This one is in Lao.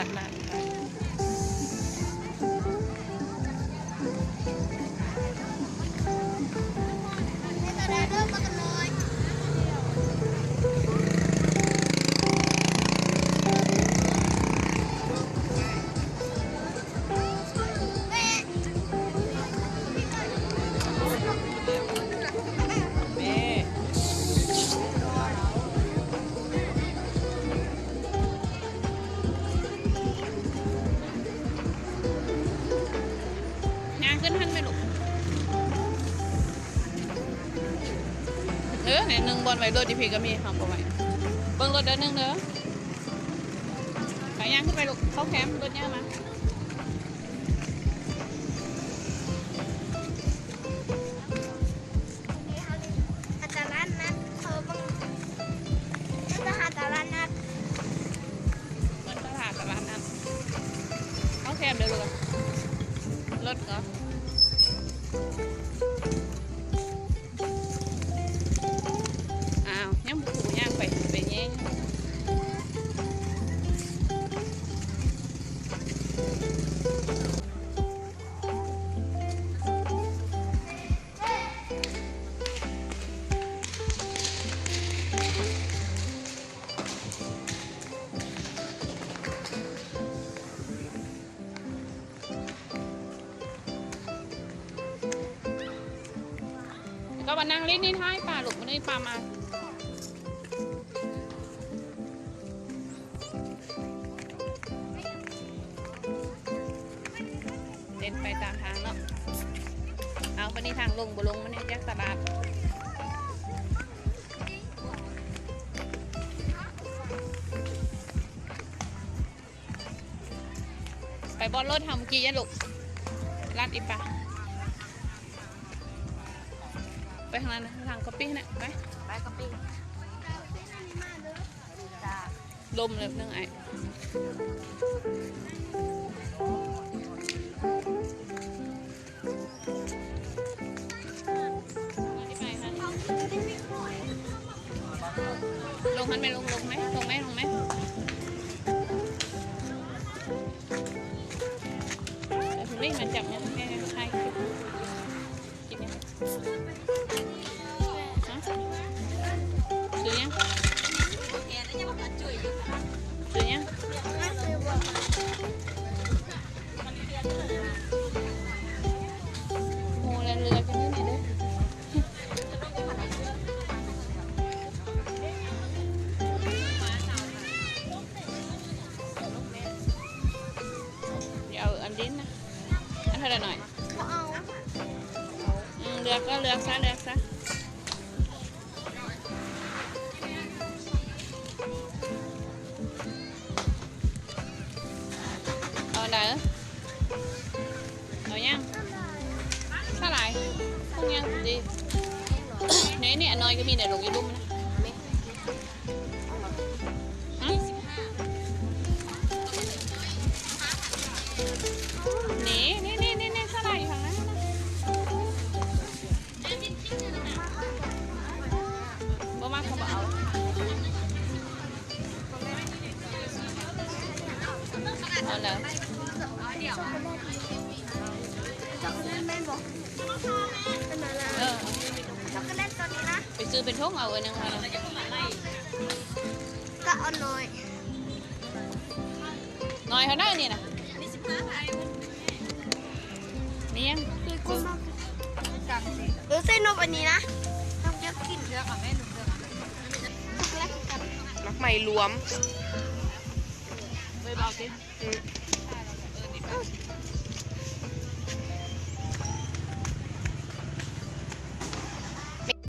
ດນັ້ນ. ຍ່າງຂຶ້ນຫັ້ນແມ່ລູກ. ເອີ ນີ້ໜຶ່ງບ່ອນໄວ້ລົດຢູ່ພີ້ກໍມີ ເຮົາບໍ່ໄວ້. ເບິ່ງລົດເດີໜຶ່ງເດີ. ໄປຍ່າງຂຶ້ນໄປລູກ ເຂົ້າແຄມ ລົດຍ່າງມາ. ອັນນີ້ເຮົາຢູ່ຕະຫຼາດນັດ ເຂົາເບິ່ງ ເພິ່ນກໍຫາຕະຫຼາດນັດ ເພິ່ນກໍຫາຕະຫຼາດນັດ. ເຂົ້າແຄມເດີລູກ ລົດກໍ ອ້າວ ຍັງບໍ່ຮູ້ ຍ່າງໄປ ໄປແຍ່ງ. ກໍມານັ່ງຫຼິ້ນນີ້ ຖ່າຍປາລູກ ມື້ນີ້ປາມາ. ເດີນໄປຕາມທາງເນາະ. ເອົາ ບາດນີ້ທາງລົງບໍ່ລົງ ມັນຈາກຕະຫຼາດ ໄປບ່ອນລົດເຮົາເມື່ອກີ້ ຢ່າລູກ ລັດອີກປະ. ໄປທາງນັ້ນນະ ທາງກະປິນະ ໄປ ໄປກະປິ. ລົມເລີບໜຶ່ງອ້າຍ. ລົງຫັ້ນແມ່ ລົງ ລົງແມ່ ລົງແມ່ ລົງແມ່. ເອີ ນີ້ມັນຈັບ ແມ່ ແມ່ ຖ່າຍຄລິບ. ກິນຫຍັງ? ຮະ? ຊື້ຫຍັງ? ຊື້ຫຍັງ? ໂອ້ ແລ່ນເຮືອກັນຢູ່ນີ້ເດີ້. ຢ່າເອົາອັນດິນນະ. ອັນເທົ່າໃດໜ້ອຍ? ບໍ່ເອົາ. ອືມ ເລືອກກໍເລືອກຊະ ເລືອກຊະ. ເອົາອັນໃດ? ເອົາຫຍັງ? ສາຫຼ່າຍ. ຂອງຫຍັງດີ? ນີ້ ນີ້ ອັນນ້ອຍກໍມີໃນໂລງຢູ່ລຸ່ມນະ. ຫຶ? ນີ້ ນີ້ ນີ້ ນີ້ ນີ້ ສາຫຼ່າຍຢູ່ທາງນັ້ນນະ. ບໍ່ມັກກໍບໍ່ເອົາ. ເອົາແລ້ວ. ເອີ ໄປຊື້ເປັນຖົງເອົາອັນໜຶ່ງຫັ້ນນະ. ກໍເອົານ້ອຍ ນ້ອຍເທົ່າໃດນີ້ນະ? ນີ້ຫຍັງ? ເອີ ໃສ່ນົມອັນນີ້ນະ ນ້ອງຢາກກິນ. ໝາກໄມ້ລວມ. ເອີ ບໍ່ເອົາຕິ? ອືມ.